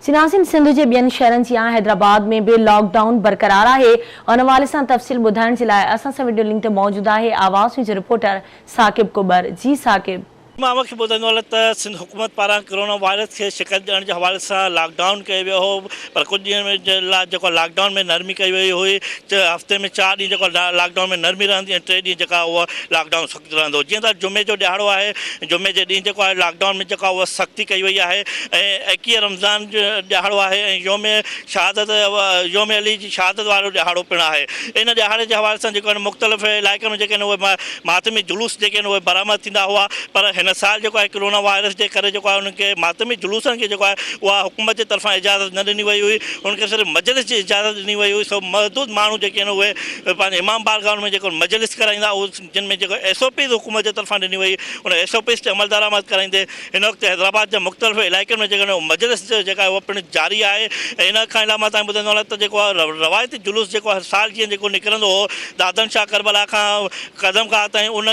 سناسين سنڌ جي ٻين شهرن جيان حيدرآباد ۾ به لاڪ ڊائون برقرار آهي. ان حوالي سان تفصيل ٻڌائڻ جي لاء اسان سان وڊيو لنڪ تي موجود آهي آواز نيوز جو رپورٽر ثاقب ڪٻر. جي ثاقب. مان اوهان کي ٻڌائيندو هلان ته سنڌ حڪومت پاران ڪرونا وائرس کي شڪست ڏيڻ جي حوالي سان لاڪ ڊائون ڪيو ويو هو پر ڪجهه ڏينهن جي لاء جيڪو لاڪ ڊائون ۾ نرمي ڪئي وئي هئي هفتي ۾ چار ڏينهن جيڪو لاڪ ڊائون ۾ نرمي رهندي ۽ ٽي ڏينهن جيڪا اهو لاڪ ڊائون سخت رهندو. جيئن ته جمعي جو ڏهاڙو آهي، جمعي جي ڏينهن جيڪو آهي لاڪ ڊائون ۾ جيڪا اها سختي ڪئي وئي آهي ۽ 21 رمضان جو ڏهاڙو آهي ۽ يوم شهادت يوم علي جي شهادت وارو ڏهاڙو پڻ آهي. ان ڏهاڙي جي حوالي سان جيڪو آهن مختلف علائقن ۾ جيڪي آهن اهي ماتمي جلوس جيڪي آهن اهي برآمد ٿيندا هئا پر هن سال جيڪو آهي ڪرونا وائرس جي ڪري جيڪو آهي انهن کي ماتمي جلوسن کي جيڪو آهي اها حڪومت جي طرفان اجازت نه ڏني وئي هئي انهن کي صرف مجلس جي اجازت ڏني وئي هئي سو محدود ماڻهو جيڪي آهن اهي پنهنجي امام بارگاهن ۾ جيڪو مجلس ڪرائيندا اهي جن ۾ جيڪو ايس او پيز حڪومت جي طرفان ڏني وئي ان ايس او پيز تي عملدرآمد ڪرائيندي هن وقت حيدرآباد جي مختلف علائقن ۾ جيڪڏهن مجلس جيڪا آهي اها پڻ جاري آهي ۽ ان کان علاوه مان توهان کي ٻڌائيندو هلان ته جيڪو روايتي جلوس جيڪو هر سال جيئن جيڪو نڪرندو هو دادن شاهه ڪربلا کان قدم گاهه تائين ان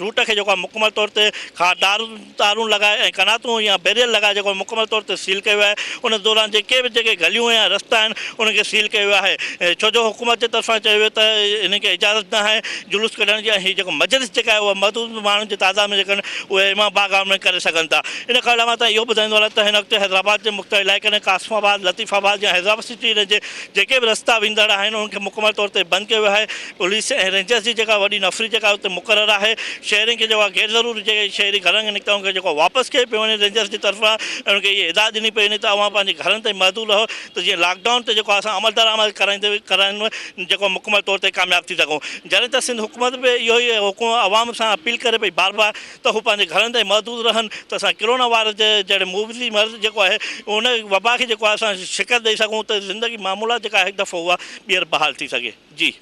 روٽ کي جيڪو آهي مڪمل طور تي خاردار تارون لڳائي ۽ قناتون يا بيريل لڳائي جيڪو مڪمل طور تي سيل ڪيو ويو آهي ان دوران جيڪي به جيڪي گليون يا رستا آهن انهن کي سيل ڪيو ويو آهي ڇو جو حڪومت جي طرفان چيو ويو ته انهن کي اجازت نه آهي جلوس ڪڍڻ جي ۽ هي جيڪو مجلس جيڪا آهي اها محدود ماڻهن جي تعداد ۾ جيڪا آهن اهي امام بارگاهه ۾ ڪري سگهن ٿا ان کان علاوه مان اهو ٻڌائيندو هلان ته هن وقت حيدرآباد جي مختلف علائقن ۽ قاسم آباد لطيف آباد يا حيدرآباد سٽي جي جيڪي به رستا ويندڙ آهن انهن کي مڪمل طور تي بند ڪيو ويو آهي پوليس ۽ رينجرز جي جيڪا وڏي نفري جيڪا اتي مقرر آهي شهرين کي جيڪو غير ضروري جيڪي شهري گهرن کان نڪتا انهن کي جيڪو واپس ڪيو پيو وڃي رينجرز جي طرفان ۽ انهن کي اهي هدايت ڏني پئي وڃي ته اوهان پنهنجي گهرن تائين محدود رهو ته جيئن لاڪ ڊائون تي جيڪو اسان عملدرآمد ڪرائيندي ڪرائڻ ۾ جيڪو مڪمل طور تي ڪامياب ٿي سگهون جڏهن ته سنڌ حڪومت به اهو ئي حڪم عوام سان اپيل ڪري پئي بار بار ته هو پنهنجي گهرن تائين محدود رهن ته اسان ڪرونا وائرس جي جهڙي موذي مرض جيڪو آهي ان وبا کي جيڪو آهي اسان شڪست ڏئي سگهون ته زندگي معمولات جيڪا هڪ دفعو اها ٻيهر بحال ٿي سگهي. جي.